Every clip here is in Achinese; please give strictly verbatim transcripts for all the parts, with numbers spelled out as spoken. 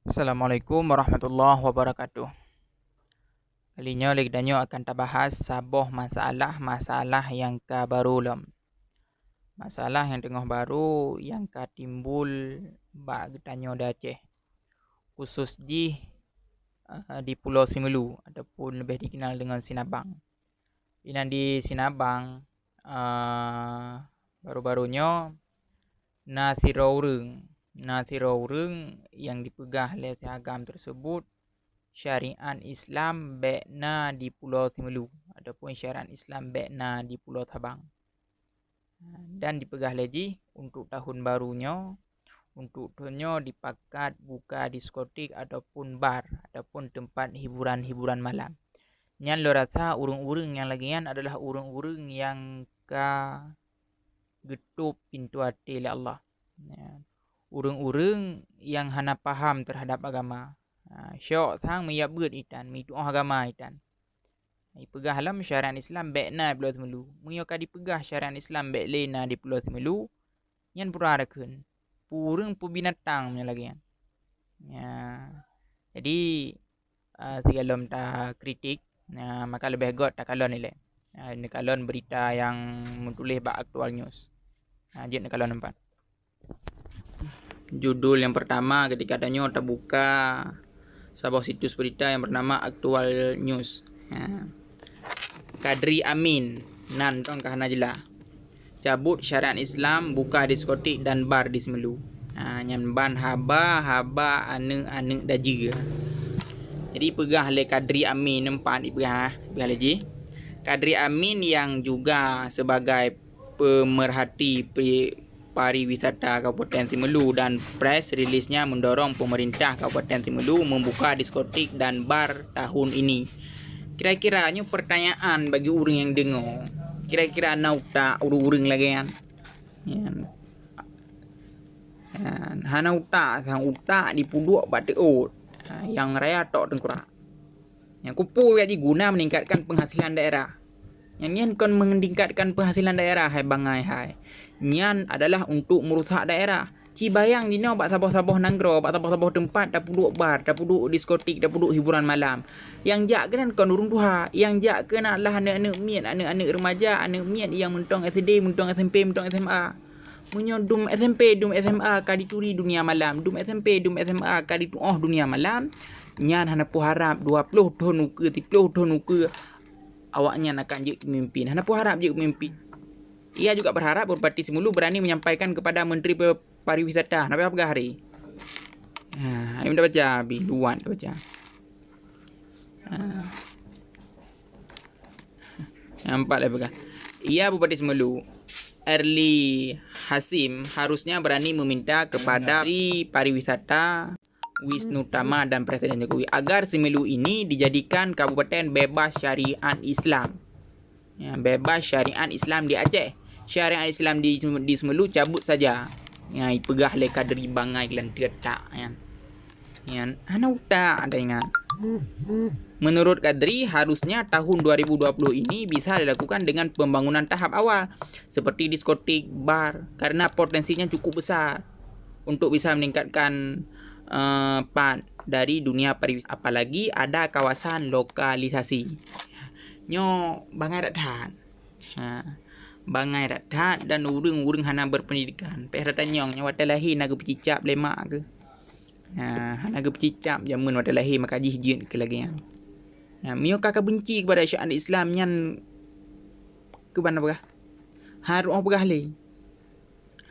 Assalamualaikum warahmatullahi wabarakatuh. Kali nyoe lé geutanyoe akan tabahas saboh masalah-masalah nyang ka barô lom. Masalah nyang teungoh barô nyang ka timbul bak geutanyoe di Aceh, khusos jih, eh, di Pulo Simeulue ataupun leubeh dikenal deungon Sinabang. Inan di Sinabang, eh, barô-barô nyoe na sidroe ureuëng, na sidroe ureuëng nyang dipeugah lé si agam tersebut syariat Islam bék na di Pulo Simeulue ataupun syariat Islam bék na di Pulo Sabang. Dan dipeugah lé jih untuk tahun baru nyoe, untuk thon nyoe dipakat buka diskotik ataupun bar ataupun tempat hiburan-hiburan malam. Nyan lôn rasa ureuëng-ureuëng nyang lagée nyan adalah ureuëng-ureuëng nyang ka geutôb pintoe até lé Allah. Ya. Ureuëng-ureuëng nyang hana paham terhadap agama. Ha, syok sang meuyab beuet itan, meutuoh agama itan. Ipeugah lom syariat Islam bék na di Pulo Simeulue. Meunyoe ka dipeugah syariat Islam bék lé na di Pulo Simeulue, nyan pura rakheun. Ureuëng peubinatang meunyoe lagée nyan. Ya. Jadi, eh, sigohlom takritik, nah, maka leubeh göt takalon ilée. Nah, neukalon berita nyang meutuléh bak Aktual News. Nah, jeuet neukalon teumpat. Judul nyang pertama, ketika tanyoe tabuka saboh situs berita yang bernama Aktual News. Ha. Kadri Amin, nan tong ka hana jeulaih. Cabut syariat Islam, buka diskotik dan bar di Simeulue. Ha, nyan ban haba-haba aneuëk-aneuëk dajeu. Jadi peugah lé Kadri Amin, empat dipeugah, peugah lé jih. Kadri Amin yang juga sebagai pemerhati pri-, pariwisata Kabupaten Simeulue dan press release-nya mendorong pemerintah Kabupaten Simeulue membuka diskotik dan bar tahun ini. Kira-kira nyoe pertanyaan bagi ureuëng nyang deungoe. Kira-kira na utak ureuëng-ureuëng lagée nyan? Nyan. Nyan. Hana utak, sang utak dipeuduek bak teuôt. Ha, nyang raya tok teungkurak. Nyang kupeugah jih guna meningkatkan penghasilan daerah. Nyang nyan kon meningkatkan penghasilan daerah, hai bangai hai. Nyan adalah untuk merusak daerah. Ci bayang jinoe bak saboh-saboh nanggroe, bak saboh-saboh teumpat tapeuduek bar, tapeuduek diskotik, tapeuduek hiburan malam. Nyang jak keunan kon ureuëng tuha, nyang jak keunan adalah aneuëk-aneuëk miet, aneuëk-aneuëk remaja, aneuëk miet nyang meuntong S D, meuntong S M P, meuntong S M A. Meunyoe dum S M P, dum S M A ka dituri dunia malam, dum S M P, dum S M A ka dituoh dunia malam, nyan hana peuharab dua ploh thon ukeue, siplôh thon ukeue, awaknyan akan jeuet keu pemimpin. Hana peuharab jeuet keu pemimpin. Ia juga berharap Bupati Simeulue berani menyampaikan kepada Menteri Pe-, Pariwisata. Hana payah peugah hari. Ha, ayo tabaca, habis luwat tabaca. Ha. Nampak lah peugah. Ia Bupati Simeulue, Early Hasyim, harusnya berani meminta kepada Menteri Pariwisata Wisnu Tama dan Presiden Jokowi agar Simeulue ini dijadikan kabupaten bebas syariat Islam. Ya, bebas syariat Islam di Aceh. Syariat Islam di, di Simeulue cabut saja. Ya, peugah lé Kadri bangai geulanteue tak, ya. Ya, hana utak ada ingat. Menurut Kadri, harusnya tahun dua ribu dua puluh ini bisa dilakukan dengan pembangunan tahap awal seperti diskotik, bar, karena potensinya cukup besar untuk bisa meningkatkan, eh, pat dari dunia pariwisata, apalagi ada kawasan lokalisasi. Nyoe bangai that-that. Ha, bangai that-that dan ureuëng-ureuëng hana berpendidikan. Peh rata nyong nyoe watée lahé na geupeucicab lé mak keuh. Ha, hana geupeucicab jameun watée lahé maka jih jeuet keu lagée nyan. Ha, meunyoe ka, ka benci kepada syariat Islam nyan keuban peugah. Harôh peugah lé.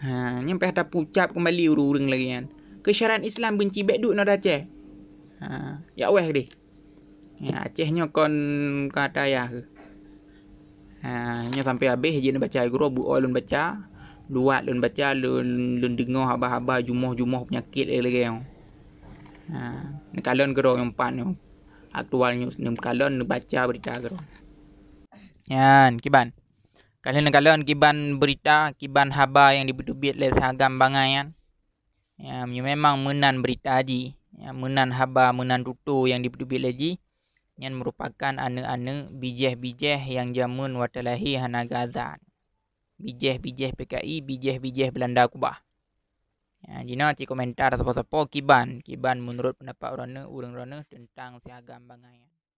Ha, nyan payah tapeucab keumbali ureuëng-ureuëng lagée nyan. Keu syariat Islam benci bék duek nyoe di Aceh. Ha, jak wéh deh. Ya, Aceh nyoe kon ka tayah keuh. Ha, nyoe sampai habéh jeuet neubaca, gurôh beuoi lôn baca, luwat lôn baca, lôn, lôn deungoe haba-haba jumoh-jumoh peunyakét lagée nyoe. Ha, neukalon keudroe nyang pat nyoe. Aktual News neukalon neubaca beurita keudroe. Nyan, kiban. Ka lheueh neukalon kiban beurita, kiban haba nyang jipeuteubiet lé si agam bangai nyan. Ya, meunyoe memang meunan beurita jih, ya, meunan haba, meunan tutoe nyang jipeuteubiet lé jih, nyan meurupakan aneuëk-aneuëk bijéh-bijéh nyang jameun watée lahé hana geuazan. Bijéh-bijéh P K I, bijéh-bijéh Beulanda keubah. Ha, jinoe cit komentar sapo-sapo kiban, kiban meunurot peundapat droeneuh, ureuëng droeneuh teuntang si agam bangai.